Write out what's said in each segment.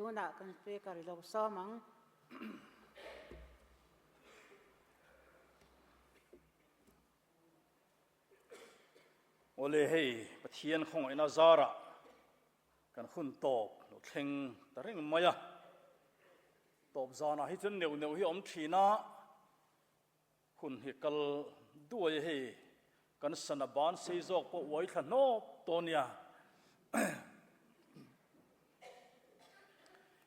Tunah kan Speaker i lo sawm ang. Awle hei Pathian khawngaihna zarah kan hun tawp lo thleng ta reng mai a. Tawp zanah hi chuan neuh neuh hi a awm thin a, hun hi kal duai a hei kan sana ban sei zawk pawh uai thla hnawp tawh nia.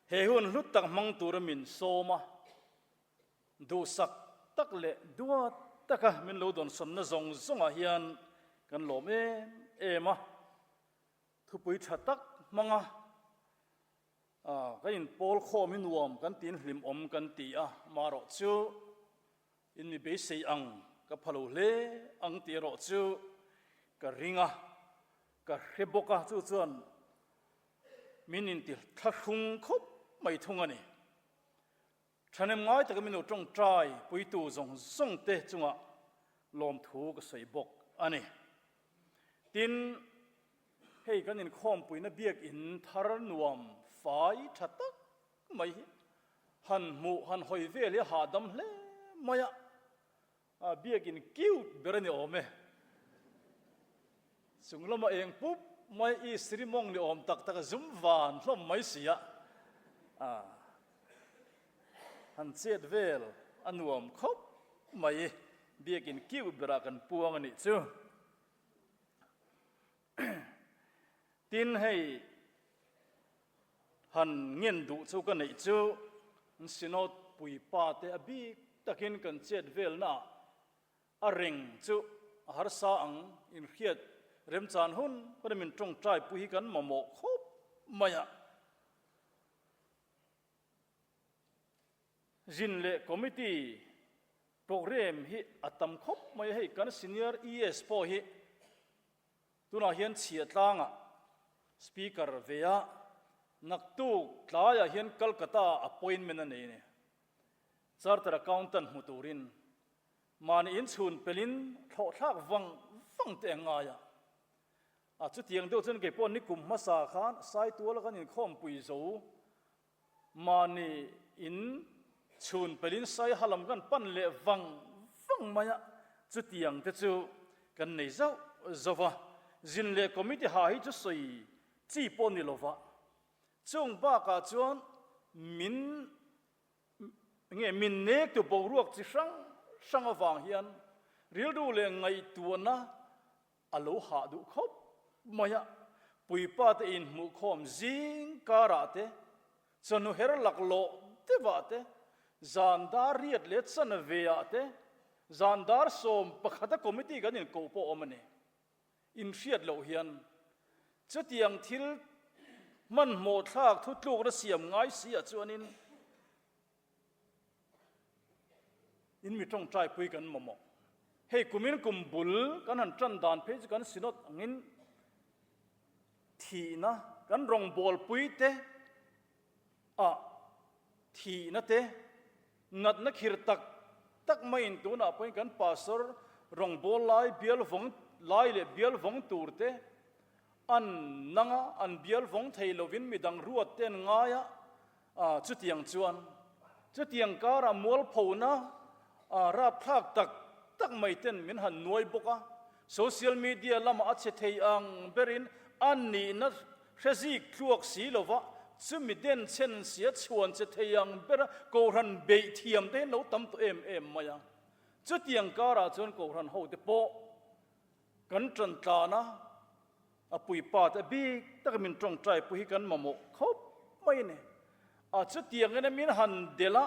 He hun hlut tak hmang tura min sawm a. Duhsak tak leh duat taka min lo dawnsawnna zawng zawngah hian kan lawm em em a, thupui tha tak hmanga kan inpawl khawm hi nuam kan tiin hlimawm kan ti a, marawh chu in mi beisei ang ka pha lo hle ang tih erawh chu ka ring a, ka hre bawk a, chu chuan min inti thlahrung khawp mai thung a ni. Thahnem ngai taka min lo tawngtai puitu zawng zawng te chungah lawmthu ka sawi bawk a ni. Tin, hei kan inkhawmpuina biakinn thar nuam fai tha tak mai hi han hmuh han hawi vel hi a hahdam hle mai a, a biakinn cute ber a ni awm e. Chung lama eng pup mai i Sri mawng ni awm tak tak a zum van hlawm mai si a, han chet vel a nuam khawp mai biakinn kiu berah kan puang a nih chu. Tin hei han ngen duh chu ka neih chu Synod puipa te a bik takin kan chet velnaah A reng chu a harsa ang inhriat remchan hun hun min tawngtai pui hi kan mamawh khawp mai a. Zin leh committee programme hi a tam khawp mai a, hei kan senior ES pawh hi tunah hian chhiah tlangah speaker ve a, naktuk tlaiah hian Calcutta appointment a nei a ni. Charter accountant hmu turin Mahni inchhun pelin thlawhthlak vang vang te a ngai a. A chutiang deuh chuan kei pawh nikum hmasa khan Saituala kan inkhawmpui zo mahni in chhun pelin Saiha lam kan pan leh vang vang mai a, chutiang te chu kan nei zauh zauh va. Zin leh committee ha hi chu sawi chi pawh ni lova, chung bakah chuan min Nge min nektu boruak chi hrang hrang avang hian rilru leh ngaihtuahna a lo hah duh khawp mai a, puipa te inhmuhkhawm zing karah te, chawhnu her laklawh deuhah te, zan dar riat leh chanve ah te, zan dar 11 a committee kan inkoh pawh awm a ni. Inhriat loh hian chutiang thil hmanhmawh thlak thutlukna siam ngai si ah chuanin in mi tawngtai pui kan mamawh. Hei kumin kum bul kan han tan dan phei chu kan synod angin thihna kan rawngbawl pui te ah thihna te natna khir tak tak maiin tunah pawhin kan pastor rawngbawl lai bial vawng lai leh bial vawng tur te an nang a, an bial vawng thei lovin midang ruat te an ngai a, ah chutiang chuan chutiang karah mualphona ah rapthlak tak tak mai ten min han nuai bawk a, social media lamah a che thei ang berin a nihna Hre zik tluak si lova chumi den chhen sia chhuan che thei ang bera Kohhran beih thiam te hi lo tam tawh em em mai a. Chutiang karah chuan Kohhran hote pawh kan tan tlan a, a puipa te bik taka min tawngtai pawh hi kan mamawh khawp mai a ni. A chutiang ina min han delh a,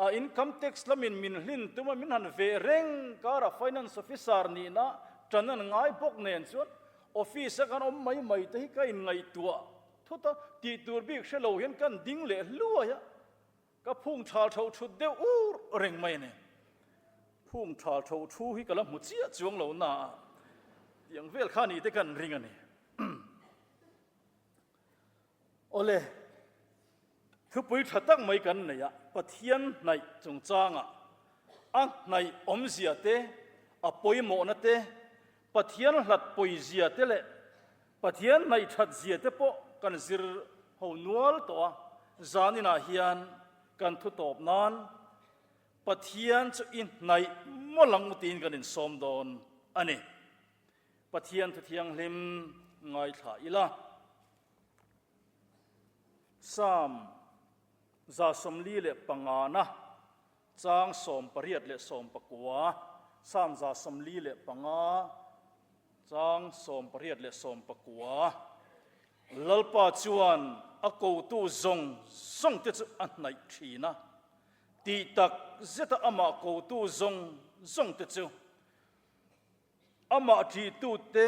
a income tax lamin min hlin tum a, min han veh reng karah finance officer nihna tan an ngai bawk nen chuan Office a kan awm mai mai te hi ka inngaihtuah thut a, tih tur bik hre lo hian kan ding leh hluai a, ka phung thal tho thut deuh ur reng mai a ni. Phung thal tho thu hi ka la hmu chiah chuang lo na a, tiang vel kha ni te kan ring a ni. Awle, thupui tha tak mai kan nei a, Pathian hnaih chungchangah a hnaih awmzia te, a pawimawhna te, Pathian hlat pawizia te leh Pathian hnaih that zia te pawh kan zir ho nual tawh a. Zaninah hian kan thu tawp nan Pathian chu i hnaih mawlh ang u tiin kan insawm dawn a ni. Pathian thu thianghlim ngaithla ila. Psalm 145 chang 18 leh 19, Psalm 145 chang 18 leh 19, Lalpa chuan a kotu zawng zawngte chu a hnaih thin a, tih tak zeta amah kotu zawng zawngte chu Amah ṭihtute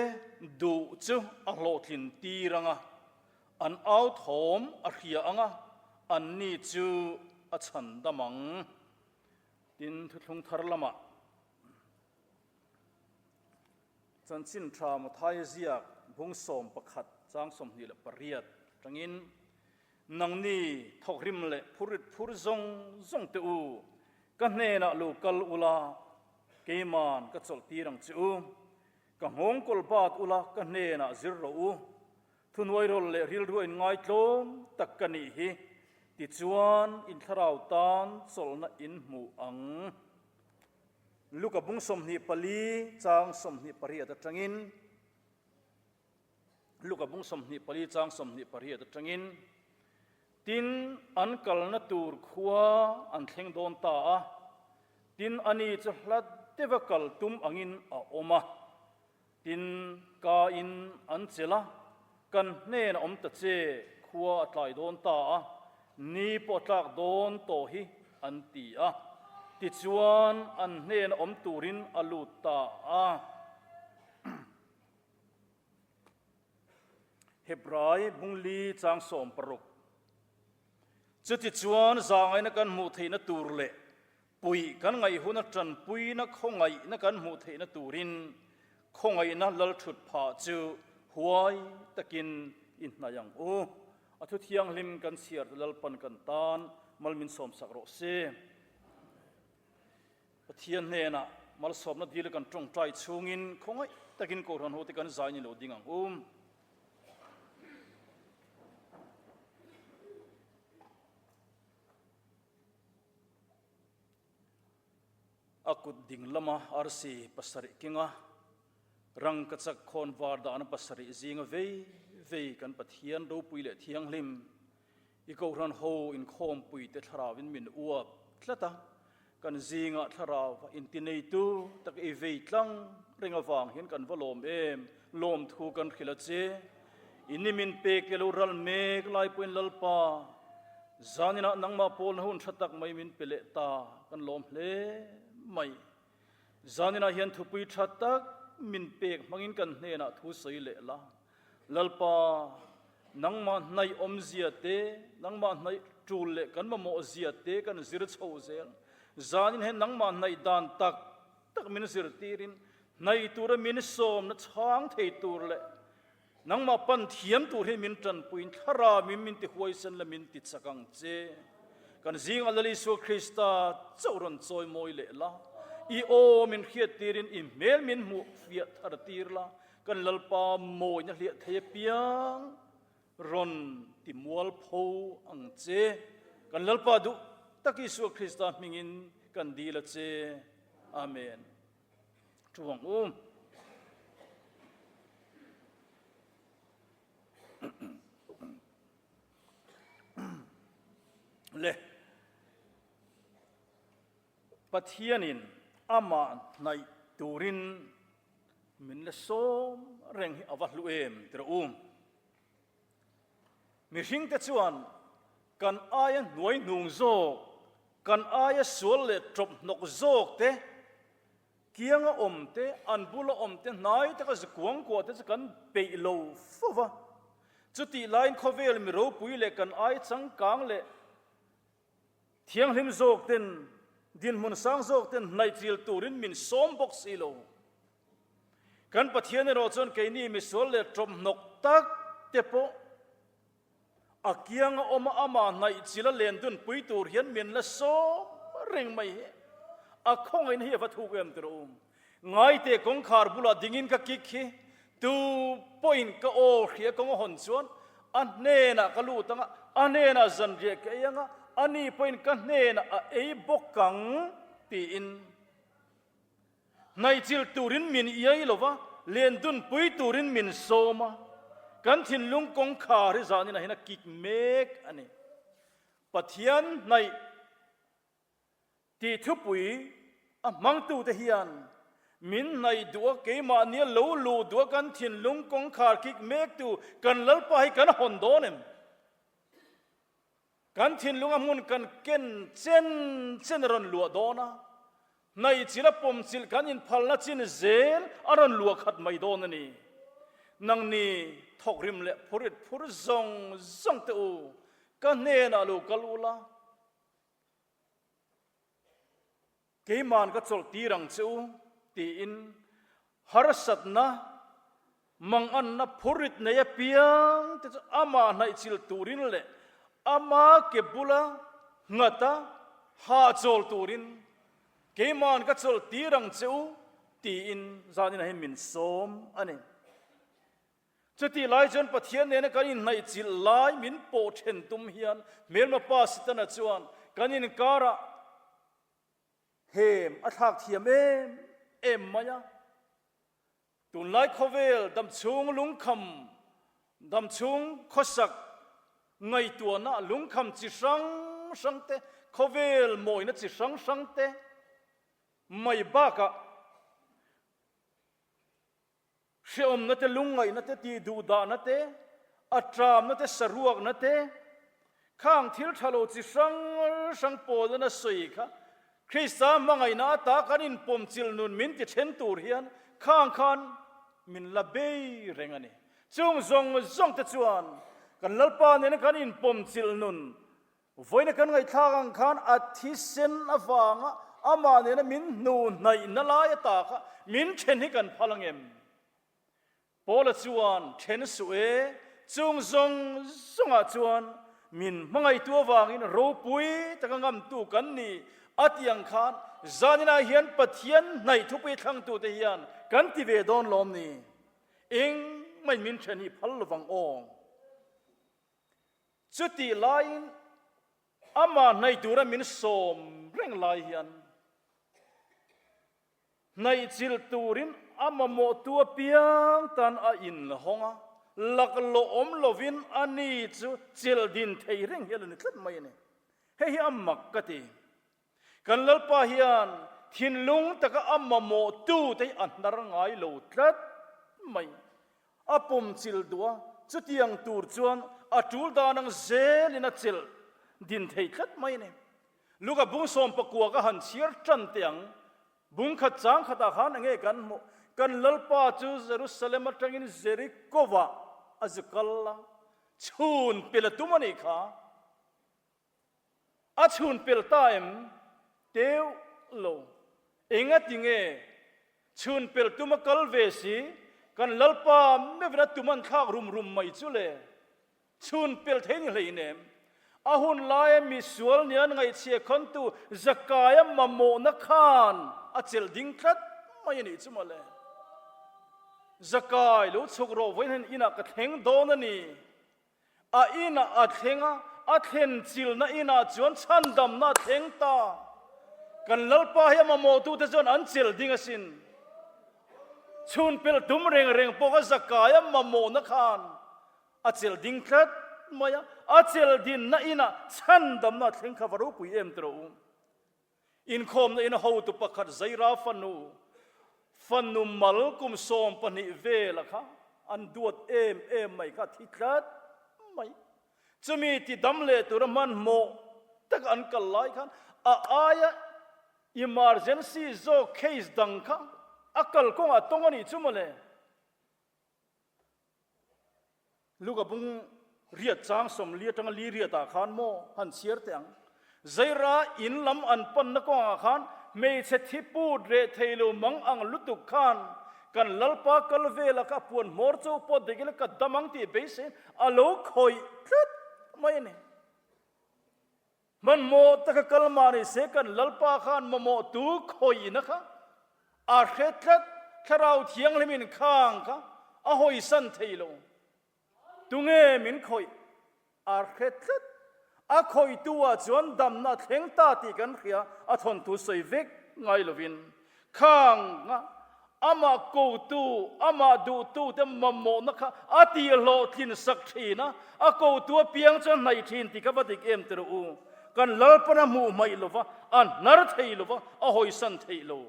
duh chu a hlawhtlin tir ang a, an au thawm a hria ang a, anni chu a chhan dam ang. Tin, thuthlung thar lamah chanchin ṭha Mathaia ziak bung 11 chang 28 aṭangin, Nangni thawkrim leh phurrit phur zawng zawng teh u, ka hnenah lo kal ula, Keiman ka chawlh tir ang che u. Ka nghawng kawl bat ula ka hnenah zir rawh u. Thuhnuai rawl leh rilru a inngaitlawm tak ka nih hi. Tichuan in thlarau tan chawlhna in hmuh ang. Luka bung 24 chang 28 atangin. Luka bung 24 chang 28 atangin. Tin, an kalna tur khua an thleng dawn ta a, tin, ani chu hla deuha kal tum angin a awm a. Tin, ka in an chelh a, kan hnenah awm ta che, khua a tlai dawn ta a, ni pawh a tlak dawn tawh hi, an ti a. Tichuan, an hnena awm turin a lut ta a. Hebrai bungli chang 16. Chutichuan zangaina kan hmuh theihna tur leh puih kan ngaih huna tanpuina khawngaihna kan hmuh theihna turin khawngaihna lal thut phah chu huai takin i hnaih ang u. A thu thianghlim kan chhiar te Lalpan kan tan mal min sawmsak rawh se. Pathian hnenah malsawmna dil kan tawngtai chhungin khawngaih takin Kohhran hote kan zai ni lo ding ang u. A kut ding lama arsi pasarih kenga rangkachak khawn var dahna pasarih zinga vei vei kan Pathian ropui leh thianghlim I Kohhran ho inkhawmpuite thlarauin min uap tlat a, kan zingah thlarau intineitu tak i vei tlang reng avang hian kan va lawm em, lawmthu kan hrilh a che. I ni min pek te lo ral mek lai pawhin Lalpa, zaninah nangmah pawlna hun tha tak mai min pe leh ta, kan lawm hle mai. Zaninah hian thupui tha tak min pek hmangin kan hnenah thu sawi leh la. Lalpa, nangmah hnaih awmzia te, nangmah hnaih tul leh kan mamawh zia te kan zir chho zel. Zanin hian nangmah hnaih dan tak tak min zirtirin, hnaih tura min sawmna chhang thei tur leh nangmah pan thiam tur hi min tanpuiin thlarau in min ti huaisen la min ti chak ang che. Kan zingah Lal Isua Krista chauh rawn chawi mawi leh la, i aw min hriattirin i hmel min hmuh fiah thar tir la, Kan Lalpa mawina hliah thei apiang rawn ti mual pho ang che. Kan Lalpa duh tak Isua Krista hmingin kan dil a che. Amen. Thu ang u. Le. Pathianin amah hnaih turin min la sawm reng hi a va hlu em ti rawh u. Mihringte chuan kan aia hnuai hnung zawk, kan aia sual leh tawp hnawk zawk te, kianga awm te, an bula awm te, hnai taka zukuang kuah te chu kan peih lo fo va. Chutih laiin khawvel mi ropui leh kan ai changkang leh Thianghlim zawk ten, dinhmun sang zawk ten hnaihchil turin min sawm bawk si lo. Kan Pathian erawh chuan keini misual leh tawmhnawk tak te pawh a kianga awma amah hnaihchil a len dunpui tur hian min la sawm reng mai hi. A khawngaihna hi a va thuk em tiraw u. Ngaite kawngkhar bulah dingin ka kik hi tu pawhin ka aw hria kawng a hawn chuan a hnenah ka lut ang a. a hnenah zanriah ka ei anga, ani pawhin ka hnenah a ei bawk ang, tiin. Hnaihchilh turin min iai lo va, len dunpui turin min sawm a, kan thinlung kawngkhar hi zanin ah hian a kik mek a ni. Pathian hnaih tih thupui a hmangtute hian min hnaih duh a, keimahnia lo luh duh a kan thinlung kawngkhar kik mektu kan Lalpa hi kan hawn dawn em? Kan thinlunga hmun kan ken chen chen a rawn luah dawn a, hnaihchilh a pawmchilh kan inphalna chin zel a rawn luah khat mai dawn a ni. Nangni thawkrim leh phurit phur zawng zawng te u, ka hnenah lo kal ula, Keiman ka chawlh tir ang che u, tiin harsatna, manganna phurit nei apiang te chu amah hnaihchilh turin leh ama ke bula nghata hahchawl turin keiman ka chawlh tir ang che u, tiin zaninah hian min sawm a ni. Chutih lai chuan Pathian nena kan inhnaihchilh lai min pawh then tum hian hmelma pa Setana chuan kan inkarah hem a thlak thiam em em mai a. Tunlai khawvel damchhung lungkham, damchhung khawsak ngaihtuahna lungkham chi hrang hrang te, khawvel mawina chi hrang hrang te mai bakah, Hreawmna te, lungngaihna te, tihduhdahna te, a ṭamna te, saruakna te, khang thil ṭha lo chi hrang hrang pawlna sawi kha Krista hmangaihna ata kan inpawmchilh nun min ti ṭhen tur hian khang khan min la bei reng a ni. Chung zawng zawng te chuan kan Lalpa nena kan inpawmchilh nun Vawiina kan ngaihthlak ang khan a thisen avanga amah nena min hnuhnaihna lai ata kha min then hi kan phal ang em? Paula chuan then suh e, chung zawng zawngah chuan min hmangaihtu avangin ropui taka ngamtu kan ni a tih ang khan zaninah hian Pathian hnaih thupui thlangtute hian kan ti ve dawn lawm ni? Engmah in min then hi phal lovang aw. Chutih laiin amah hnaih tura min sawm reng lai hian hnaihchilh turin a mamawhtu apiang tan a inhawng a, laklawh awm lovin a ni chu chelh din thei reng hi a lo ni tlat mai a ni. Hei hi a mak ka ti. Kan Lalpa hian thinlung taka a mamawhtu te hi a hnar ngai lo tlat mai. A pawm chilh duh a, chutiang tur chuan a tul dan ang zelin a chelh din thei tlat mai a ni. Luka bung 19 ka han chhiar tan teh ang. Bung khat chang khatah khan enge kan hmuh? Kan Lalpa chu Jerusalem atangin Jeriko-ah a zu kal a, chhun pel a tum a nih kha. A chhun pel ta em? Teuh lo. Engati nge chhun pel tum a kal ve si? Kan Lalpa meuhin a tum an thlak rum rum mai chu le. Chhun pel thei ni hleinem. A hun laia misual nia ngaihchhia khawntu Zakaia mamawhna khan a chelh ding tlat mai a nih chu mawle. Zakai, lo chhuk rawh vawiin hian inah ka thleng dawn a ni. A inah a thleng a, a thlen chilna inah chuan chhandamna a thleng ta. Kan Lalpa hi a mamawhtute chuan an chelh ding asin. Chhun pelh tum reng reng pawh kha zakai a mamawhna khan a chelh ding tlat mai a, a chelh dinna inah chhandamna a thleng kha va ropui em tawh u. Inkhawmna in hotu pakhat Zaira fanu, fanu mal kum 12 vela kha an duat em em mai kha a thi tlat mai. Chumi ti dam leh tura hmanhmawh taka an kal lai khan a aia emergency zawk case dang kha a kalkawngah a tawng a nih chu mawle. Luka bung riat chang 40 atanga li riatah khan maw han chhiar teh ang. Zaira in lam an panna kawngah khan hmeichhe thi put reh thei lo mang ang lutuk khan kan Lalpa kal vela kha puan hmawr cho pawh dik ila ka dam ang tih beiseiin a lo khawih tlat mai a ni. Hmanhmawh taka kal mah ni se kan Lalpa khan mamawh tu khawihna kha a hre tlat, Thlarau Thianghlimin khang kha a hawisan thei lo. Tunge min khawih? A hre tlat. A khawihtu ah chuan damna a thleng ta tih kan hria, a thawnthu sawi vek ngai lovin. Khang a amah kotu, amah duhtu te mamawhna kha a tihhlawhtlin sak thin a, a kotu apiang chuan hnaih thin tih kha va dik em ti rawh u. Kan Lalpan a hmuh hmaih lova, a hnar thei lova, a hawisan theih lo.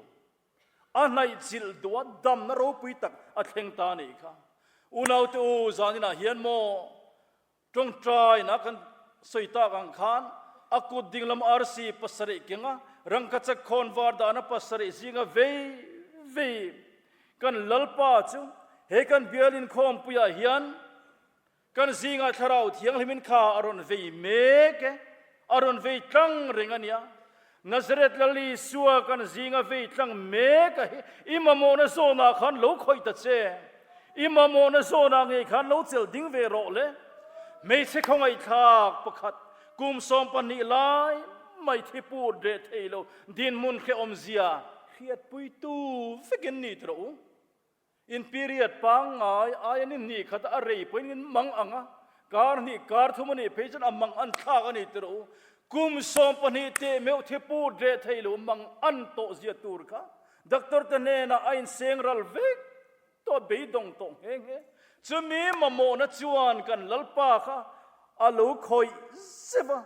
A hnaih chilh duh a, damna ropui tak a thleng ta a nih kha. Unaute u, zaninah hian maw Tawngtaina kan sawi tak ang khan a kut dinglam arsi pasarih kenga rangkachak khawnvar dahna pasarih zinga vei vei kan Lalpa chu he kan bial inkhawmpuiah hian kan zingah Thlarau Thianghlimin kha a rawn vei mek e, a rawn vei tlang reng a nia. Nazareth Lal Isua kan zinga vei tlang mek a hi i mamawhna zawnah khan lo khawih ta che. I mamawhna zawnah ngei khan lo chelh ding ve rawh le. Hmeichhe khawngaihthlak pakhat kum 12 lai mai thi put reh thei lo dinhmun hrehawmzia hriatpuitu vekin ni ti rawh u. In period pangngai aia ni hnih khat a rei pawhin in mang ang a, kar hnih kar thum a nih phei chuan a mang an thlak a ni ti rawh u. Kum 12 teh meuh thi put reh thei lo mang an tawh zia tur kha doctor te hnenah a inseng ral vek tawh a beidawng tawh nghe nghe. Chumi mamawhna chuan kan Lalpa kha a lo khawih zeuh a,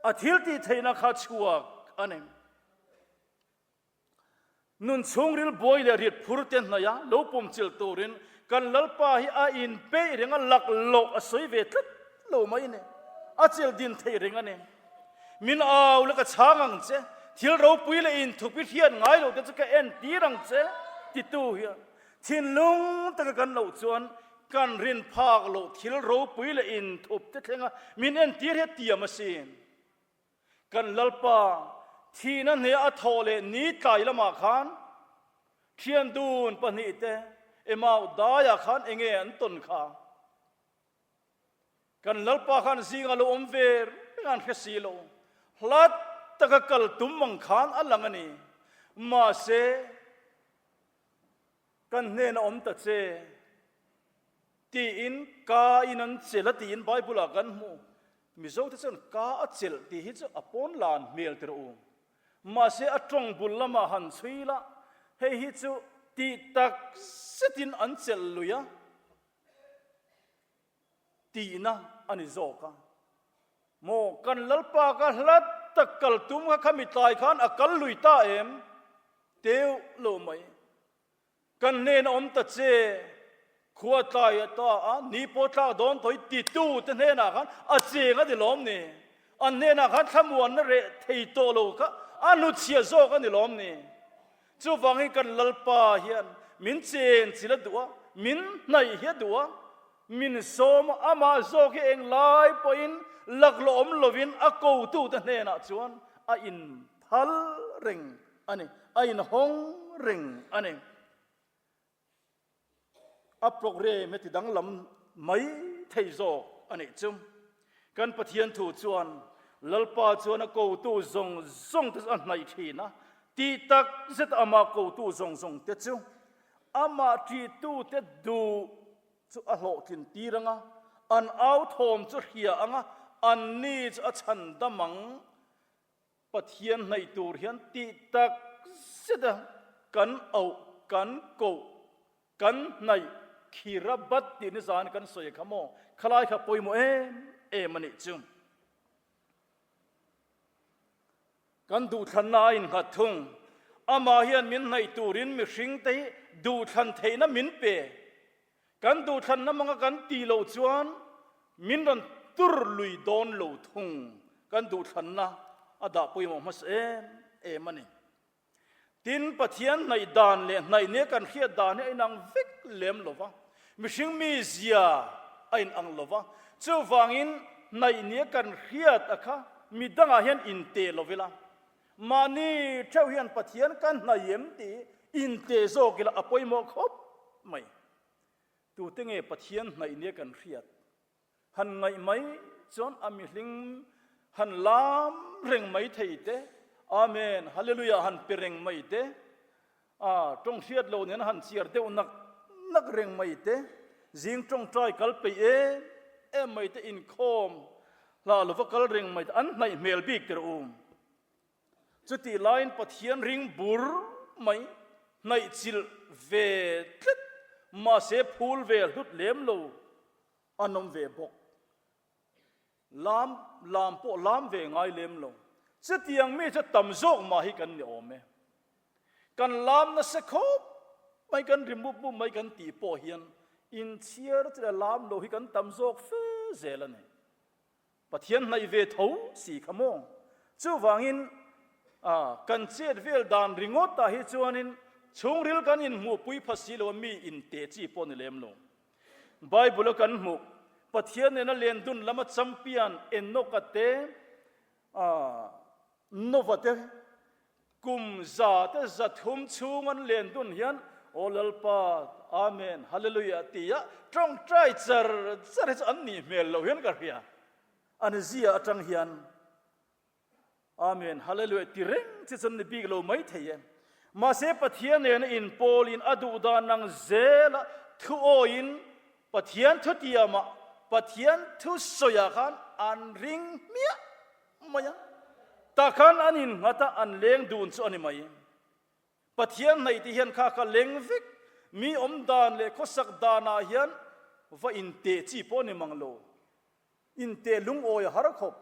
a thil tih theihna kha chhuak a ni. Nun chhungril buai leh riat phur te hnaih a lo pawm chilh turin kan Lalpa hi a inpeih reng a, lak loh a sawi ve tlat lo mai a ni. A chilh din theih reng a ni. Min au la ka chhang ang che, thil ropui leh inthup i hriat ngai loh te chu ka en tir ang che titu hian thinlung taka kan loh chuan kan rin phak loh thil ropui leh inthup te thlenga min entir hi a tiam asin. Kan Lalpa thihna hneh a thawh leh ni tlai lamah khan thian dun pahnihte Emau daiah khan enge an tawn kha? Kan Lalpa khan zingah lo awm ve reng an hre si lo. Hla taka kal tum ang khan a lang a ni. Mahse, kan hnena awm ta che. Tiin ka in an chelh a tiin Bible ah kan hmu. Mizo te chuan ka a chelh tih hi chu a pawn lan hmel tirh u. Mahse a tawng bul lamah han chhui la, hei hi chu tih tak zetin an chelh lui a tihna a ni zawk a. Maw kan Lalpa ka hlat tak kal tum kha khami tlai khan a kal lui ta em? Teuh lo mai. Kan hnena awm ta che, khua tlai a ta a, ni pawh tlak dawn tawh hi titu te hnenah khan a cheng a ni lawm ni? An hnenah khan thlamuanna reh thei tawh lo kha a hnuchhiah zawk a ni lawm ni? Chuvangin kan Lalpa hian min chen chil a duh a, min hnaih hi a duh a, min sawm a, amah zawk hi englai pawhin laklawh awm lovin a kotute hnenah chuan a inphal reng a ni, a inhawng reng a ni. A programme heti danglam mai thei zawk a nih chu. Kan Pathian thu chuan Lalpa chuan a kotu zawng zawng te chu a hnaih thin a, tih tak zet amah kotu zawng zawng te chu amah ṭihtute duh chu a hlawhtlin tir ang a, an au thawm chu hria ang a, anni chu a chhan dam ang. Pathian hnaih tur hian tih tak zet a kan auh, kan koh, kan hnaih khir a bat tih nizan kan sawi kha maw? Khalai kha pawimawh em em a nih chu. Kan duhthlanna a innghat thung. Amah hian min hnaih turin mihringte hi duhthlan theihna min pe. Kan duhthlanna hmanga kan tih loh chuan min rawn tur lui dawn lo thung. Kan duhthlanna a dah pawimawh hmasa em em a ni. Tin, Pathian hnaih dan leh hnaih nia kan hriat dan hi a inang vek lem lo va, mihring mizia a inang lo va. Chuvangin hnaih nia kan hriat a kha mi dangah hian inteh lo ila, mahni theuh hian Pathian kan hnaih em tih inteh zawk ila a pawimawh khawp mai. Tute nge Pathian hnaih nia kan hriat? Han ngaih mai chuan a mihling han lam reng mai thei te, Amen, Hallelujah han pe reng mai te, a tawng hriat lo nen han chiar deuh nak nak reng mai te, zing tawngtai kal peih em. em mai te inkhawm hlah lova kal reng mai te an hnaih hmel bik tir u. Chutih laiin Pathian ring bur mai hnaih chilh ve tlat mahse phul ve hlut lem lo an awm ve bawk. Lam lam pawh lam ve ngai lem lo. Chutiang mi chu tam zawk mah hi kan ni awm e. Kan lam nasa khawp mai, kan ri mup mup mai kan tih pawh hian inchhiar chu leh lam lo hi kan tam zawk fe zel a ni. Pathian hnaih ve tho si kha maw? Chuvangin kan chet vel dan ringawt ah hi chuanin chhungril kan inhmuhpui pha si lo a mi inteh chi pawh ni lem lo. Bible a kan hmuh Pathian nena lendun lama champion Enoch-a te, Nova te kum za te 300 chhung an lendun hian Aw Lalpa, Amen, Hallelujah tia tawngtai char char hi chu an nih hmel loh hian ka hria. An zia atang hian Amen, Hallelujah ti reng chi chu an ni bik lo mai thei e. Mahse Pathian nena inpawlin a duh dan ang zela thu awiin Pathian thutiamah Pathian thu sawiah khan an ring hmiah mai a, tah khan an innghat a, an leng dun chu a ni mai. Pathian hnaih tih hian kha kha leng vek, mi awm dan leh khawsak danah hian va inteh chi pawh a ni mang lo. Inteh lungawi a har khawp.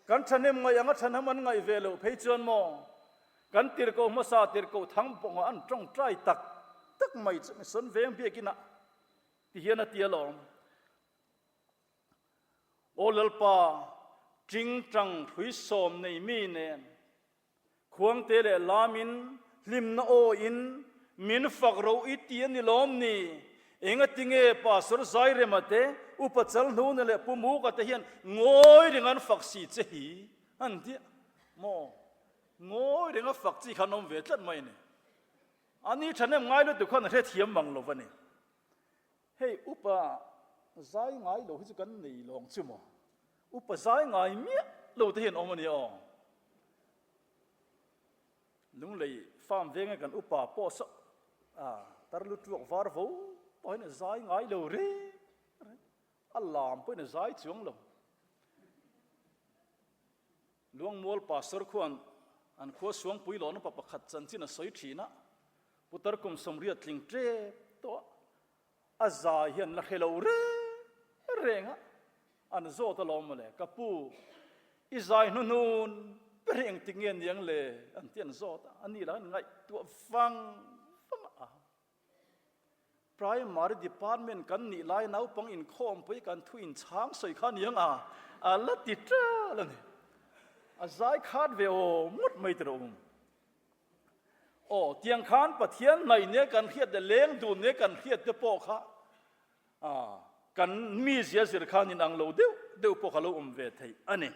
Kan thahnem ngaih anga thahnem an ngaih ve loh phei chuan maw kan tirhkoh hmasa tirhkoh thang pawngah an tawngtai tak tak mai chu Mission Veng biakinah ti hian a ti alawm. Aw Lalpa, tingtang hrui sawm nei mi nen Khuangte leh lamin hlimna awin min fak ro i ti a ni lawm ni? Engatinge Pastor Zairema te, Upa Chalhnuna leh Pu Muka te hian ngawi reng an fak si che hi? An ti a, maw? Ngawi renga fak chi khan awm ve tlat mai a ni. Ani thahnem ngai lutuk khan a hrethiam mang lo va ni. Hei Upa zai ngai lo hi chu kan nei lawng chu maw? Upa zai ngai miah lo te hian awm a nia aw. Lunglei farm venga kan upa pawh saw a tar lu tuak var vo pawhin a zai ngai lo reng reng. A lam pawhin a zai chuang lo. Luangmual Pastor khuan an khua Suangpui lawna pa pakhat chanchin a sawi thin a, Putar kum 80 tling tep tawh a, a zai hian la hre lo reng reng a, an zawt alawm mawle, ka pu, i zai hnuhnun ber hi engtik nge niang le? an ti an zawt a, a ni lah an ngaihtuah vang vang a. Primary department kan nih lai naupang inkhawmpui kan thu inchhang sawi kha niang a, a la ti ṭal a ni. A zai khat ve aw ngawt mai tiraw um. Aw, tiang khan Pathian hnaih nia kan hriat leh leng dun nia kan hriat te pawh kha kan mizia zir khan inang lo deuh deuh pawh kha lo awm ve thei a ni.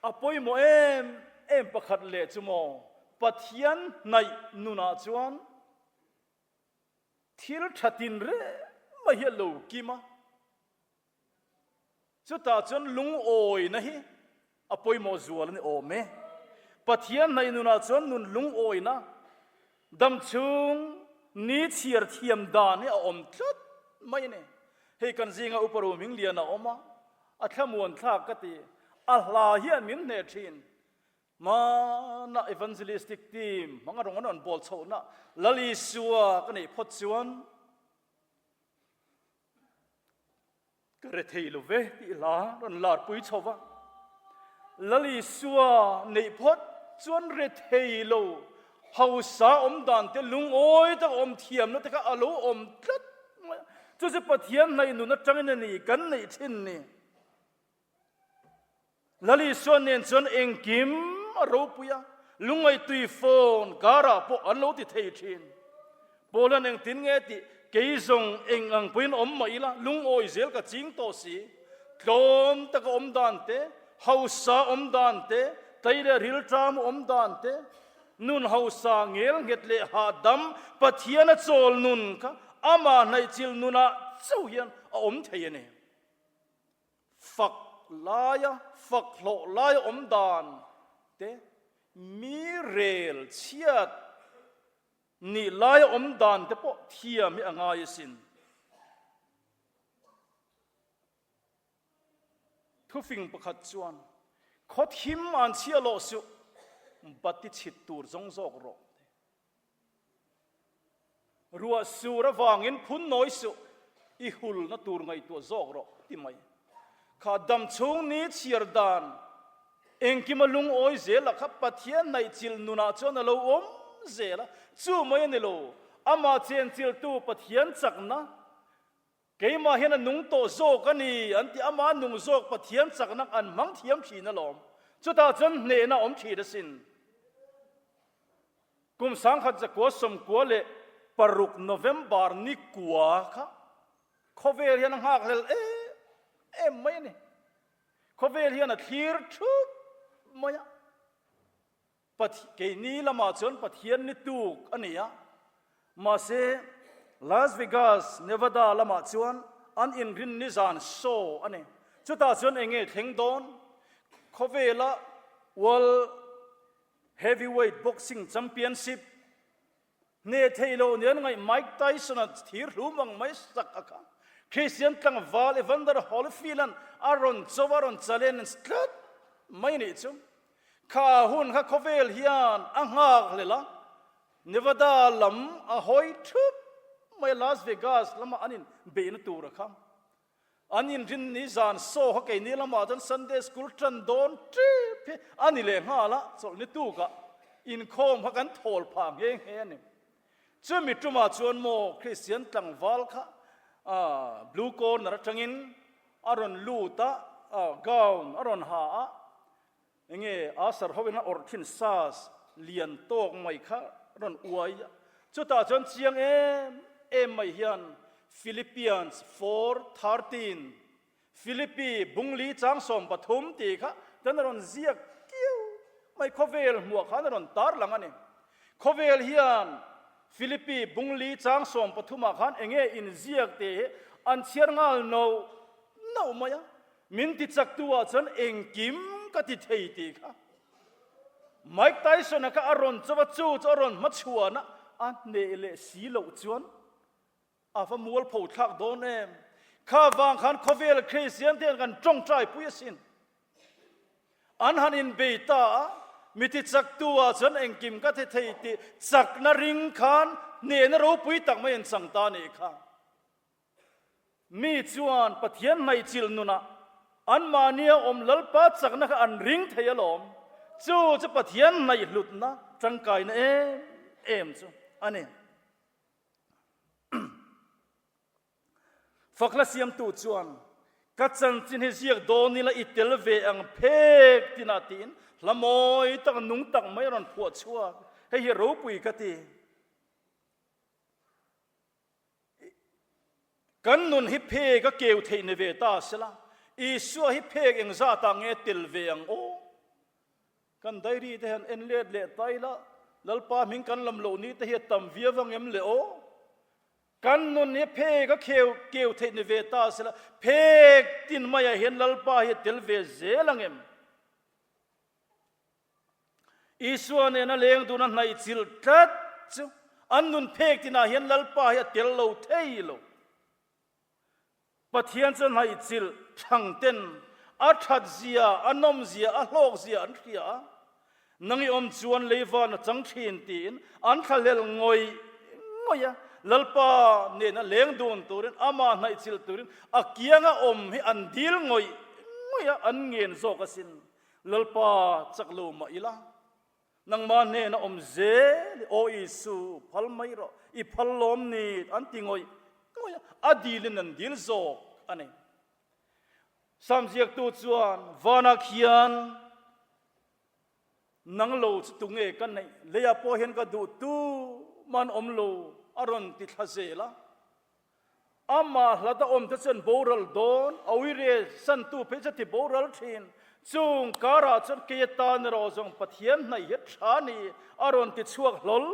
A pawimawh em em pakhat leh chu maw Pathian hnaih nunah chuan thil tha tinreng mai hi a lo kim a. Chutah chuan lungawina hi a pawimawh zual a ni awm e. Pathian hnaih nunah chuan nun lungawina, damchhung ni chhiar thiam dan hi a awm tlat mai a ni. Hei kan zinga Upa Ruhming Lian a awm a, a thlamuan thlak ka ti. A hla hian min hneh thin. Hmana Evangelistic team hmanga rawn an rawn bawl chhohna Lal Isua ka neih phawt chuan, Ka re thei lo ve tih hla rawn larpui chho va. Lal Isua neih phawt chuan re thei lo hausa awm dan te lungawi tak awm thiamna te kha a lo awm tlat mai a. Chu chu Pathian hnaih nun atangin a ni kan neih thin ni. Lal Isua nen chuan engkim a ropui a, lungngaih phone karah pawh an lo ti thei thin. Paula'n engtin nge tih kei zawng eng ang pawhin awm mah ila, lungawi zel ka ching tawh si. Tlawm taka awm dan te, hausa awm dan te, tlei leh rilṭam awm dan te, nun hausa ngel nghet leh hahdam Pathiana chawl nun kha amah hnaihchilh nunah chauh hian a awm thei a ni. Fak laia fak hlawh laia awm dan te, mi rel chhiat nih laia awm dan te pawh thiam hi a ngai asin. Thufing pakhat chuan, Khaw thim an chhia loh suh, bati chhit tur zawng zawk rawh. Ruah sur avangin phun nawi suh, i hulna tur ngaihtuah zawk rawh ti mai. Kha dam chhung ni chhiar dan engkima lungawi zel a kha Pathian hnaihchilh nunah chuan a lo awm zel a, chu mai a ni lo, amah chenchilhtu Pathian chakna Keimah hian a nung tawh zawk a ni an ti, amah nung zawk Pathian chakna an hmang thiam thin alawm. Chutah chuan hnehna a awm thin asin. Kum 1996 November ni kua kha khawvel hian a nghakhlel em em mai a ni. Khawvel hian a thlir thup mai a. Keini lamah chuan Pathian ni tuk a ni a, mahse Las Vegas, Nevada lamah chuan an inrin ni zan show a ni. Chutah chuan eng nge thleng dawn? Khawvela World Heavyweight Boxing Championship Hneh theih loh nen ngaih Mike Tyson-a thir hlum ang mai sak a kha. Christian tlangval Evander Holyfield-a'n a rawn cho a rawn challenge tlat mai nih chu. Kha hun kha khawvel hian a nghak hlel a, Nevada lam a hawi thup mai a, Las Vegas lama an inbeihna tur a kha. An inrin ni zan saw kha keini lamah chuan Sunday School tan dawn tep hi a ni leh nghal a, chawlh ni tukah inkhawm kha kan thawl phah nghe nghe a ni. Chumi tumah chuan maw Kristian tlangval kha blue corner atangin a rawn lut a, gown a rawn ha a, Enge Asar hoin a awrh thin sas lian tawk mai kha rawn uai a, chutah chuan chiang em em mai hian Philippians 4:13, Philippi bungli chang 13 tih kha chuan a rawn ziak kiau mai, khawvel hmuah khan a rawn tar lang a ni. Khawvel hian Philippi bungli chang 13 ah khan enge inziak tih hi an chhiar nghal noh noh mai a. Min ti chaktu ah chuan engkim ka ti thei tih kha Mike Tyson-a kha a rawn chauh a, chu chu a rawn hmachhuan a, a hneh leh si loh chuan a va mualpho thlak dawn em. Kha vang khan khawvel Kristian te hian kan tawngtai pui asin. An han inbei ta a, mi ti chaktu ah chuan engkim ka ti thei tih chakna ring khan hnehna ropui tak mai an chang ta nih kha. Mi chuan Pathian hnaihchilh nunah anmahnia awm Lalpa chakna kha an ring thei alawm. Chu chu Pathian hnaihhlutna tangkaina em em chu a ni. Fakhla siamtu chuan, Ka chanchin hi ziak dawn ila i tel ve ang phek tinah tiin hla mawi tak nung tak mai a rawn phuah chhuak. Hei hi ropui ka ti. Kan nun hi phek a keu theih ni ve ta sela, Isua hi phek engzatah nge tel ve ang aw? Kan diary te hian en let leh ta ila, Lalpa hming kan lam loh ni te hi a tam viau vang em le aw? Kan nun hi phek a kheu keu theih ni ve ta sela, phek tin maiah hian Lalpa hi a tel ve zel ang em? Isua nena leng dun a hnaih chilh tlat chu an nun phek tinah hian Lalpa hi a tel lo thei lo. Pathian chu hnaih chilh thang ten a that zia, a nawm zia, a hlawk zia an hria a, nang i awm chuan leivan a chang thin tiin an thlahlel ngawih ngawih a. Lalpa nena leng dun turin, amah hnaih chilh turin a kianga awm hi an dil ngawih ngawih a, an ngen zawk asin. Lalpa chak lo mah ila, nangmah hnena awm zel i aw Isu, phal mai rawh, i phal lawm ni an ti ngawih ngawih a, a dilin an dil zawk a ni. Sam ziaktu chuan vanah khian nang lo chu tunge ka neih, leiah pawh hian ka duh tu man awm lo a rawn ti thla zel a. Amah hlat a awm te chuan boral dawn, a uire santu phei chu a ti boral thin. Chung karah chuan kei atan erawh zawng Pathian hnaih hi a tha ni, a rawn ti chhuak hlawl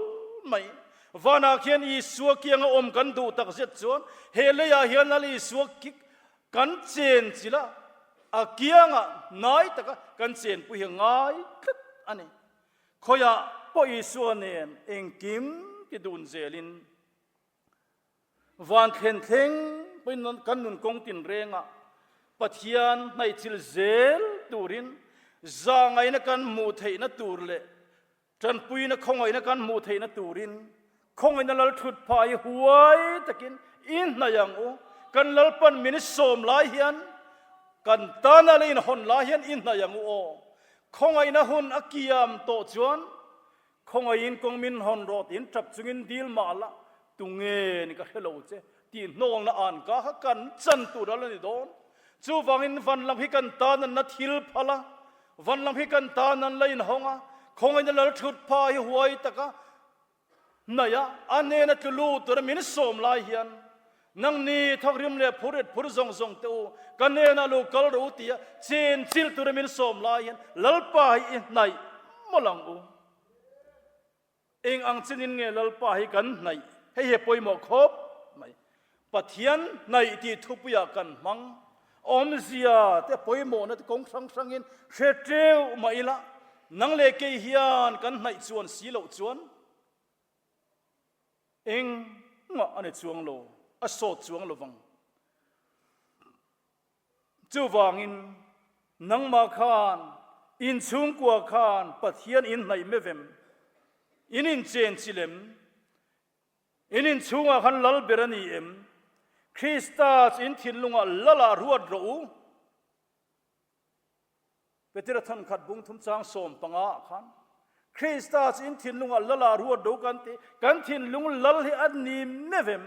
mai. Vanah khian Isua kianga awm kan duh tak zet chuan he leiah hian Lal Isua khi kan chen chilh a, a kiangah hnai taka kan chenpui hi a ngai tlat a ni. Khawiah pawh Isua nen engkim ti dun zelin Van thlen thleng pawhin kan nun kawng tin rengah. Pathian hnaihchilh zel turin zahngaihna kan hmuh theihna tur leh tanpuina khawngaihna kan hmuh theihna turin khawngaihna lal thut phah hi huai takin i hnaih ang u. Kan Lalpan min sawm lai hian kan tana la inhawn lai hian i hnaih ang u aw. Khawngaihna hun a kiam tawh chuan Khawngaihin kawng min hawn rawh tiin tap chungin dil mah la, tunge ni ka hre lo che tih hnawlna an ka kha kan chan tur a la ni dawn. Chuvangin van lam hi kan tan an la thil phal a, van lam hi kan tan an la inhawng a, khawngaihna lal thut pha hi huai taka hnaih a, a hnena tlu lut tura min sawm lai hian Nangni thawkrim leh phur rit phur zawng zawng te u, ka hnenah lo kal rawh u tia chen chilh tura min sawm lai hian Lalpa hi i hnaih mawlh ang u. Eng ang chinin nge Lalpa hi kan hnaih? Hei hi a pawimawh khawp mai. Pathian hnaih tih thupuiah kan hmang. Awmzia te pawimawhna te kawng hrang hrangin hre teuh mah ila, nang leh kei hian kan hnaih chuan si loh chuan Engmah a ni chuang lo, a sawt chuang lo vang. Chuvangin nangmah khan, in chhungkua khan Pathian in hnaih mevem, in inchen chilem, in inchhungah khan lal ber a ni em? Krista chu in thinlungah lalah ruat rawh u. Petera thankhat bung thum chang 15 ah khan Krista chu in thinlungah lala ruat do kan ti, kan thinlung lal hi a ni mevem.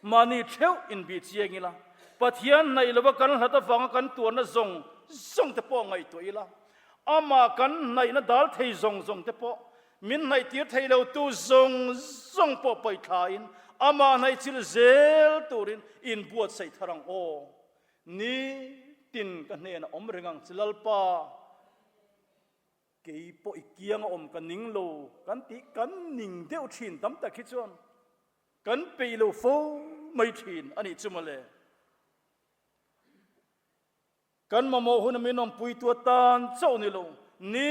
Mahni theuh inbih chiang ila, Pathian hnaih lova kan hlat avanga kan tuarna zawng zawng te pawh ngaihtuah ila, amah kan hnaihna dal thei zawng zawng te pawh min hnaih tir thei lo tu zawng zawng pawh paithlain amah hnaih chilh zel turin inbuatsaih thar ang aw. Ni tin ka hnenah awm reng ang che Lalpa, kei pawh i kianga awm ka ning lo kan tih kan ning deuh thin tam tak hi chuan kan peih lo fo mai thin a nih chu mawle. Kan mamawh huna min awmpuitu atan chauh ni lo, ni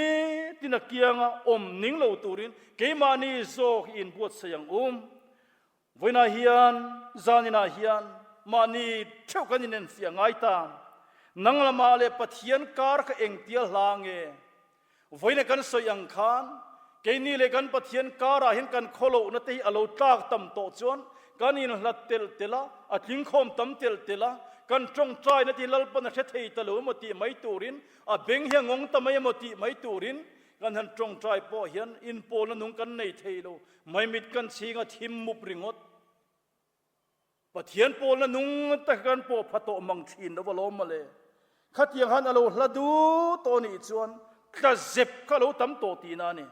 tin a kianga awm ning lo turin keimahni zawk hi inbuatsaih ang u. Vawiinah hian, zaninah hian mahni theuh kan inenfiah ngai ta. Nang lamah leh Pathian kar kha engtia hla nge? Vawiina kan sawi ang khan, keini leh kan Pathian karah hian kan khawlohna te hi a lo tlak tam tawh chuan kan inhlat telh telh a, a tlingkhawm tam telh telh a, kan tawngtaina te hi Lalpan a hre thei ta lo emaw tih mai turin, a beng hi a ngawng ta mai emaw tih mai turin kan han tawngtai pawh hian inpawlna nung kan nei thei lo. Maimit kan chhing a thim mup ringawt. Pathian pawlna nung tak kan pawh pha tawh mang thin lo va lawm mawle. Khatiang han a lo hla du tawh nih chuan tla zep kha lo tam tawh tihna a ni.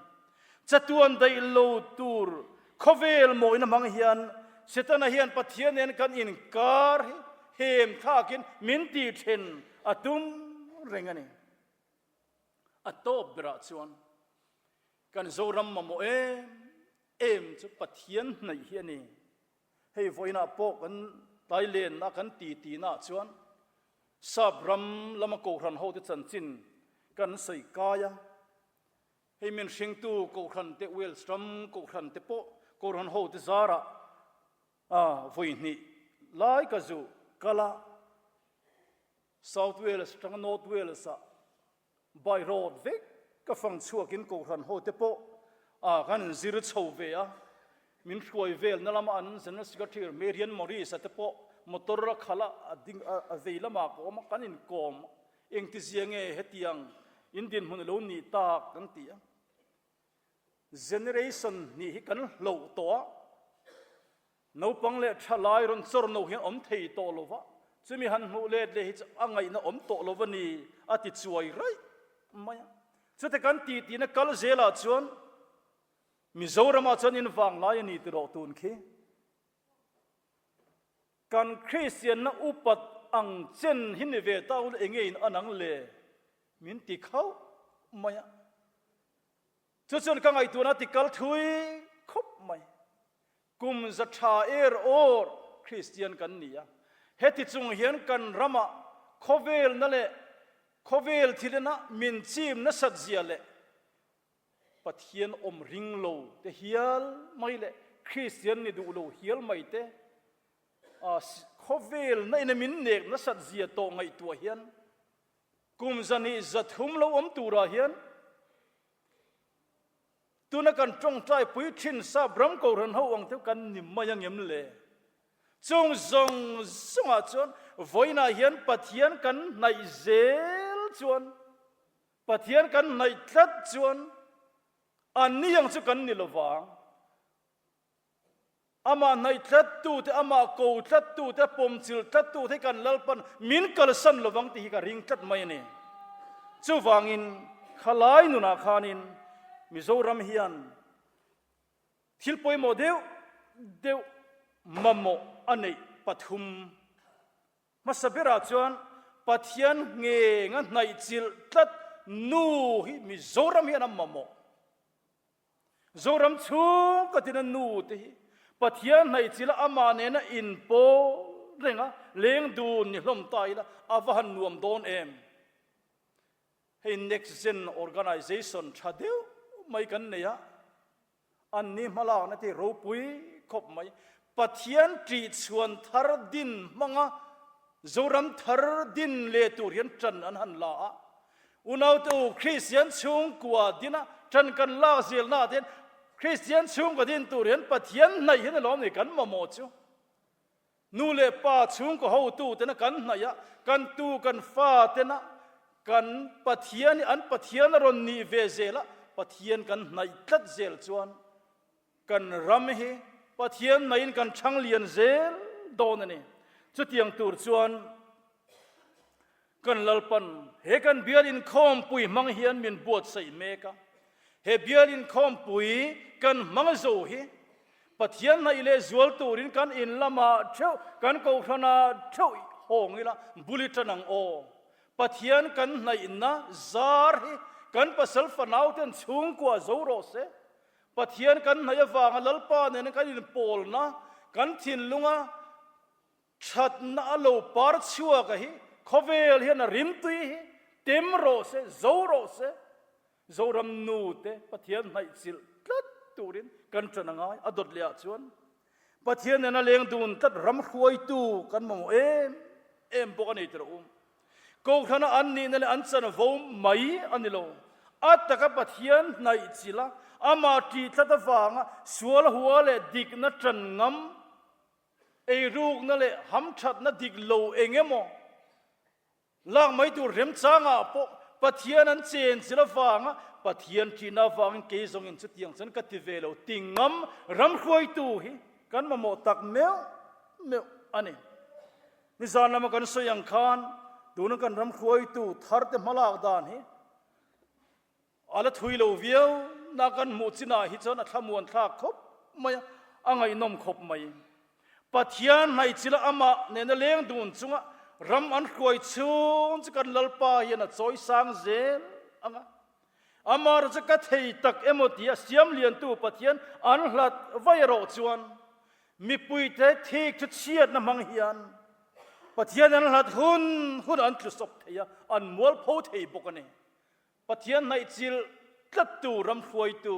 Chatuan daih lo tur khawvel mawina hmang hian Setana hian Pathian nen kan inkar hi hem thlakin min tih then a tum reng a ni. A tawp berah chuan Kan Zoram mamawh em em chu Pathian hnaih hi a ni. Hei vawiinah pawh kan tailenna kan titi-naah chuan Sap ram lama Kohhran hote chanchin kan sawi kai a. Hei min hringtu Kohhran te Wales ram Kohhran te pawh Kohhran hote zarah vawi hnih lai ka zu kal a. South Wales atanga North Wales-ah By road vek ka fang chhuakin Kohhran ho te pawh ah kan inzir chho ve a, min hruai vel na lama an General Secretary Marian Morris a te pawh motor a khalh a, a ding a vei lamah ka awm a, kan inkawm engtizia nge hetiang in dinhmun a lo nih tak kan ti a. Generation hnih hi kan hloh tawh a. Naupang leh thalai rawn chawr no hian awm thei tawh lo va, chumi han hmuh let leh hi chu a ngaihna awm tawh lo va ni, a ti chuai raih mai a. Chute kan tih tihna kal zelah chuan Mizoramah chuan in vang lai a ni ti rawh tun khi. Kan Kristianna upat ang chen hi ni ve ta ula enge in an ang le min ti khauh mai a. Chu chuan ka ngaihtuahna ti kal thui khawp mai. Kum za tha er awr Kristian kan ni a, heti chung hian kan ramah khawvelna leh khawvel thilina min chim nasat zia leh Pathian awm ring lo te hial mai leh Kristian ni duh lo hial mai te. Khawvel na ina min nek nasat zia tawh ngaihtuah hian kum 230 lo awm turah hian tuna kan tawngtai pui thin sap ram kohhran ho ang te kan ni mai angem le? Chung zawng zawngah chuan vawiinah hian Pathian kan hnaih zel chuan, Pathian kan hnaih tlat chuan an ni ang chu kan ni lovang. Amah hnaih tlattute, amah ko tlattute, pawmchilh tlattute hi kan Lalpan min kalsan lovang tih hi ka ring tlat mai a ni. Chuvangin khalai nunah khanin Mizoram hian thil pawimawh deuh deuh mamawh a neih pathum hmasa berah chuan Pathian ngeng a hnaihchilh tlat nu hi Mizoram hian a mamawh. Zoram chhung ka tina nu te hi Pathian hnaihchilh a amah nena inpawl reng a, leng dun ni hlawm ta ila a va han nuam dawn em. Hei Next Gen Organization tha deuh mai kan nei a, an ni hmalakna te hi ropui khawp mai. Pathian ṭihchhuan thar din hmanga Zoram thar din leh tur hian ṭan an han la a. Unaute u, Kristian chhungkua dina ṭan kan lak zelnaah te hian Kristian chhungkua din tur hian Pathian hnaih hian alawm ni kan mamawh chu. Nu leh pa chhungkaw hotu tena kan hnaih a, kan tu kan fa tena kan Pathian hi an Pathian a rawn nih ve zel a, Pathian kan hnaih tlat zel chuan Kan ram hi Pathian maiin kan chhang lian zel dawn a ni. Chutiang tur chuan kan Lalpan he kan bial inkhawmpui hmang hian min buatsaih mek a. He bial inkhawmpui kan hmang zo hi Pathian hnaih leh zual turin kan in lamah theuh, kan kohhranah theuh hawng ila bul i tan ang aw. Pathian kan hnaihna zar hi kan pasal fanauten chhungkua zo rawh se. Pathian kan hnaih avanga Lalpa nena kan inpawlna, kan thinlunga thatna a lo par chhuak a hi khawvel hian a rimtui hi tem rawh se, zo rawh se. Zoram nu te Pathian hnaih chilh tlat turin kan ṭan a ngai, a dawt leh ah chuan Pathian nena leng dun tlat ram hruaitu kan mamawh em em bawk a nei tirh a um. Kohhrana an nihna leh an chanvo mai a ni lo. A taka Pathian hnaih chilh a, amah ṭih tlat avanga sual hua leh dikna ṭan ngam, eirukna leh hamṭhatna dik lo eng emaw lak mai tur remchangah pawh Pathian an chen chilh avanga Pathian ṭihna avangin kei zawngin chutiang chuan ka ti ve lo ti ngam ram hruaitu hi kan mamawh tak meuh meuh a ni. Nizan lama kan sawi ang khan tuna kan ram hruaitu tharte hmalak dan hi a la thui lo viau na kan hmuh chinah hi chuan a thlamuan thlak khawp mai a, a ngaihnawm khawp mai. Pathian hnaihchilh a amah nena leng dun chunga ram an hruai chhung chu kan Lalpa hian a chawi sang zel ang a. Amah chu ka thei tak emaw tia siam liantu Pathian an hlat vai erawh chuan Mipuite thik chu chhiatna hmang hian Pathian an hlat hun hun an tlu sawp thei a, an mualpho thei bawk a ni. Pathian hnaihchilh tlattu ram hruaitu,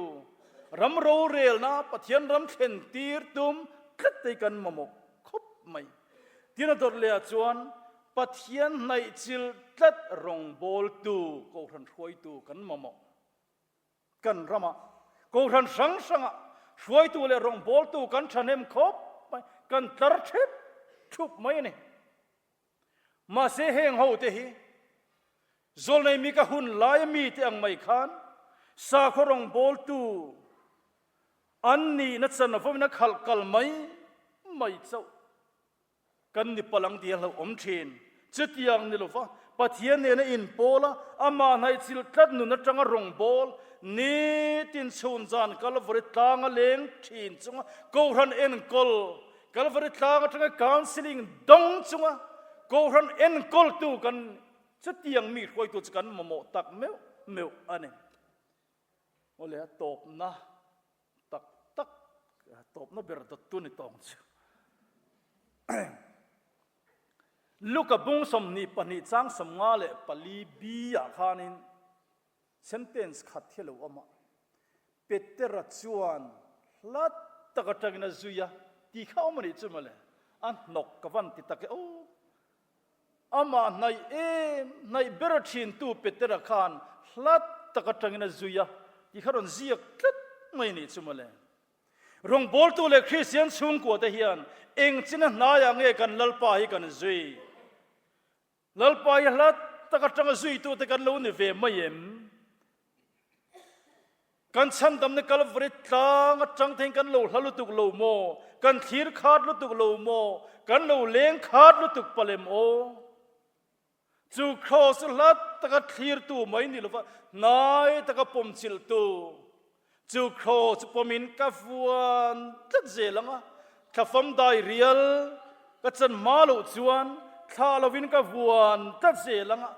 ram rorelna Pathian ram thlen tir tum tlat te hi kan mamawh khawp mai. Tin a dawt lehah chuan Pathian hnaihchilh tlat rawngbawltu, kohhran hruaitu kan mamawh. Kan ramah kohhran hrang hrangah hruaitu leh rawngbawltu kan thahnem khawp mai, kan tlar thep thup mai a ni. Mahse heng ho te hi Zawlnei Mika hun laia mite ang mai khan sakhaw rawngbawltu an nihna chanvawin a khalh kal mai mai chauh. Kan ni palh ang tih a hlauhawm thin. Chutiang ni lova Pathian nena inpawl a, amah hnaihchilh tlat nun atanga rawngbâwl, nitin chhun zan Kalvari tlanga leng thin chunga Kohhran enkawl, Kalvari tlang atanga counselling dawng chunga Kohhran enkawltu kan chutiang mi hruaitu chu kan mamawh tak meuh meuh a ni. Awle a tawpna tak tak tawpna ber dawttu ni tawng chu. Luka bung 22 chang 54 B ah khanin sentence khat hi a lo awm a, Petera chuan hla tak atangin a zui a tih kha awm a nih chu mawle. A hnawk ka van ti tak e aw. Amah hnaih em hnaih ber a thintu Petera khan hlat tak atangin a zui a tih kha rawn ziak tlat mai nih chu mawle. Rawngbawltu leh Kristian chhungkua te hian eng china hnaiah nge kan Lalpa hi kan zui? Lalpa hi hlat tak atanga zuitute kan lo ni ve mai em? Kan chhandamna Kalvari tlang atang theiin kan lo hla lutuk lo maw? Kan thlir khat lutuk lo maw? Kan lo leng khat lutuk palh em aw? Chu kraws chu hla taka thlirtu mai ni lova hnai taka pawmchilhtu chu kraws chu pawmin ka vuan tlat zel ang a, thlafam dai rial ka chan hma loh chuan thlah lovin ka vuan tlat zel ang a,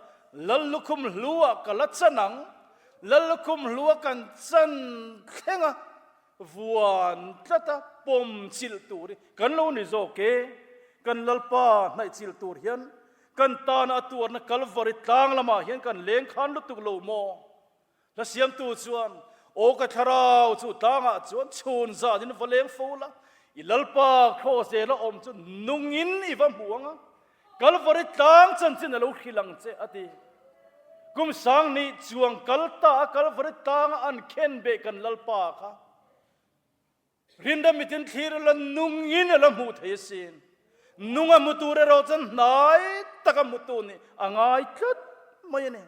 Lal lukhum hluah ka la chan ang, Lal lukhum hluah kan chan thleng a, vuan tlat a pawmchilh tur hi kan lo ni zawk e, kan Lalpa hnaihchilh tur hian Kan tana a tuarna Kalvari tlang lamah hian kan leng khan lutuk lo maw? Hla siamtu chuan, Aw ka thlarau chu tlangah chuan chhun zanin va leng fo la, i Lalpa kraws zela awm chu nungin i va hmu ang a, Kalvari tlang chanchin a lo hrilh ang che, a ti. Kum sang nih chuang kal ta a Kalvari tlanga an khen beh kan Lalpa kha. Rinda mitin thlir a la nungin a la hmuh thei asin. Nung a hmu tur erawh chuan hnai taka hmutu nih a ngai tlat mai a ni.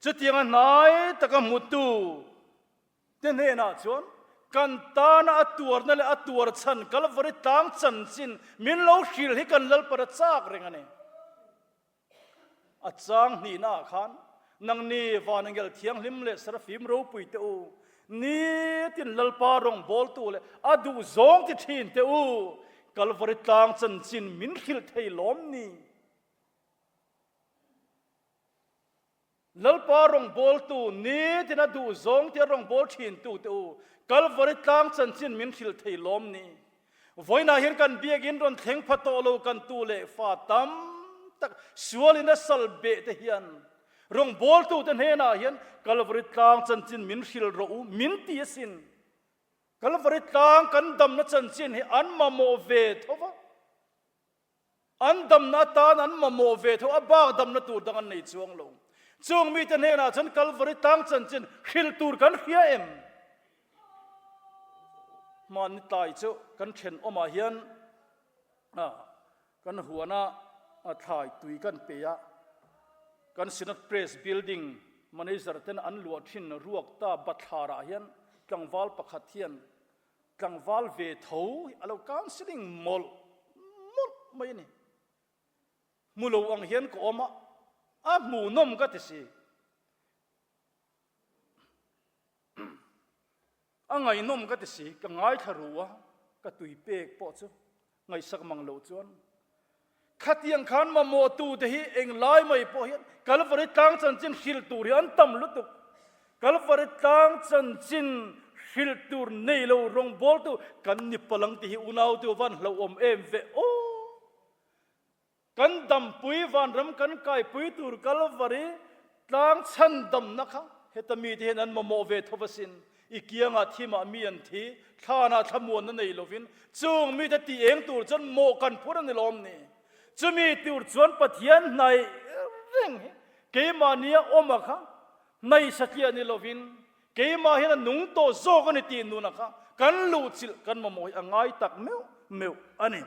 Chutianga hnai taka hmutu te hnenah chuan kan tana a tuarna leh a tuar chhan Kalvari tlang chanchin min lo hrilh hi kan Lalpara chak reng a ni. A chang hnihnaah khan, Nangni Vanangel Thianghlim leh Serafim ropui te u, nitin Lalpa rawngbawltu leh a duh zawng ti thin te u, Kalvari tlang chanchin min hrilh thei lawm ni? Lalpa rawngbawltu, nitin a duh zawng tia rawngbâwl ṭhintu te u, Kalvari tlang chanchin min hrilh thei lawm ni? Vawiinah hian kan biakin rawn thleng pha tawh lo kan tu leh fa tam tak sualin a sal beh te hian rawngbâwltute hnênah hian Kalvari tlang chanchin min hrilh rawh u min ti asin. Kalvari tlang kan damna chanchin hi an mamawh ve tho va. An damna atan an mamawh ve tho, a bak damna tur dang an nei chuang lo. Chung mite hnenah chuan Kalvari tlang chanchin hrilh tur kan hria em? Hmanni tlai chu kan thenawmah hian kan huana thlai tui kan pe a, kan Synod Press Building manager ten an luah thin ruak ta bathlarah hian tlangval pakhat hian Tlangval ve tho hi a lo counselling mawlh mawlh mai a ni. Hmu lo ang hian ka awm a, a hmuhnawm ka ti si. A ngaihnawm ka ti si, ka ngaithla ru a, ka tui pek pawh chu ngaihsak mang loh chuan Khatiang khan mamawhtute hi englai mai pawh hian Kalvari tlang chanchin hrilh tur hi an tam lutuk. Kalvari tlang chanchin hrilh tur nei lo rawngbawltu kan ni palang tih hi unautu van hlauhawm em ve aw. Kan dampui vanram kan kaipui tur Kalvari Tlang chhandamna kha heta mite hian an mamawh ve tho asin. I kiangah thimah mi an thi, thlanah thlamuanna nei lovin chung mite tih eng tur chuan mawh kan phur a ni lawm ni? Chumi tur chuan Pathian hnaih reng hi keimahnia awma kha hnaih satliah ni lovin keimah hian a nung tawh zawk a ni tih nuna kha kan luhchilh kan mamawh hi a ngai tak meuh meuh a ni.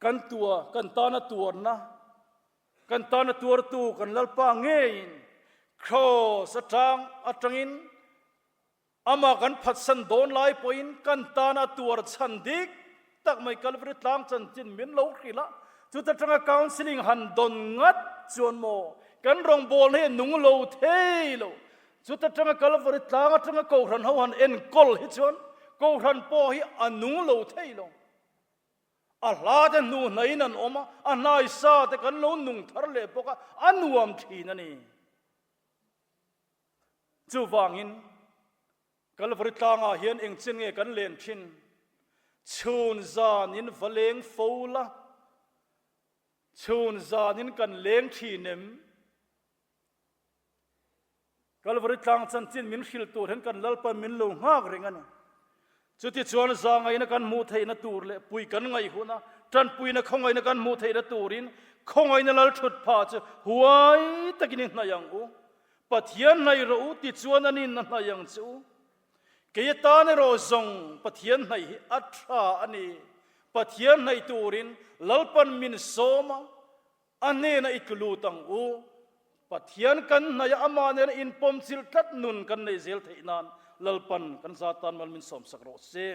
Kan tua, kan tana tuarna, kan tana tuartu kan Lalpa ngeiin Kraws atang atangin amah kan phatsan dawn lai pawhin kan tana tuar chhan dik tak mai Kalvari tlang chanchin min lo hrilh a, chuta tanga counselling han dawn ngat chuan maw kan rawngbawlna hi a nung lo thei lo. Chuta tanga Kalvari tlang atanga Kohhran ho han enkawl hi chuan Kohhran pawh hi a nung lo thei lo. A hla te hnu hnaiin an awm a, a hnai sa te kan lo nung thar leh bawk a, a nuam thin a ni. Chuvangin, Kalvari tlangah hian engchen nge kan len thin? Chhun zanin va leng fo la, chhun zanin kan leng thin em? Kalvari tlang chanchin min hrilh tur hian kan Lalpan min lo nghak reng a ni. Chutichuan zahngaihna kan hmuh theihna tur leh pui kan ngaih huna tanpuina khawngaihna kan hmuh theihna turin khawngaihna lal thut phah chu huai takin i hnaih ang u. Pathian hnaih rawh u tichuan an in a hnaih ang che u. Kei atan erawh zawng Pathian hnaih hi a tha a ni. Pathian hnaih turin Lalpan min sawm a, A hnenah i tlu lut ang u. Pathian kan hnaih a, amah nena inpawmchilh tlat nun kan neih zel theih nan Lalpan kan za tan mal min sawmsak rawh se.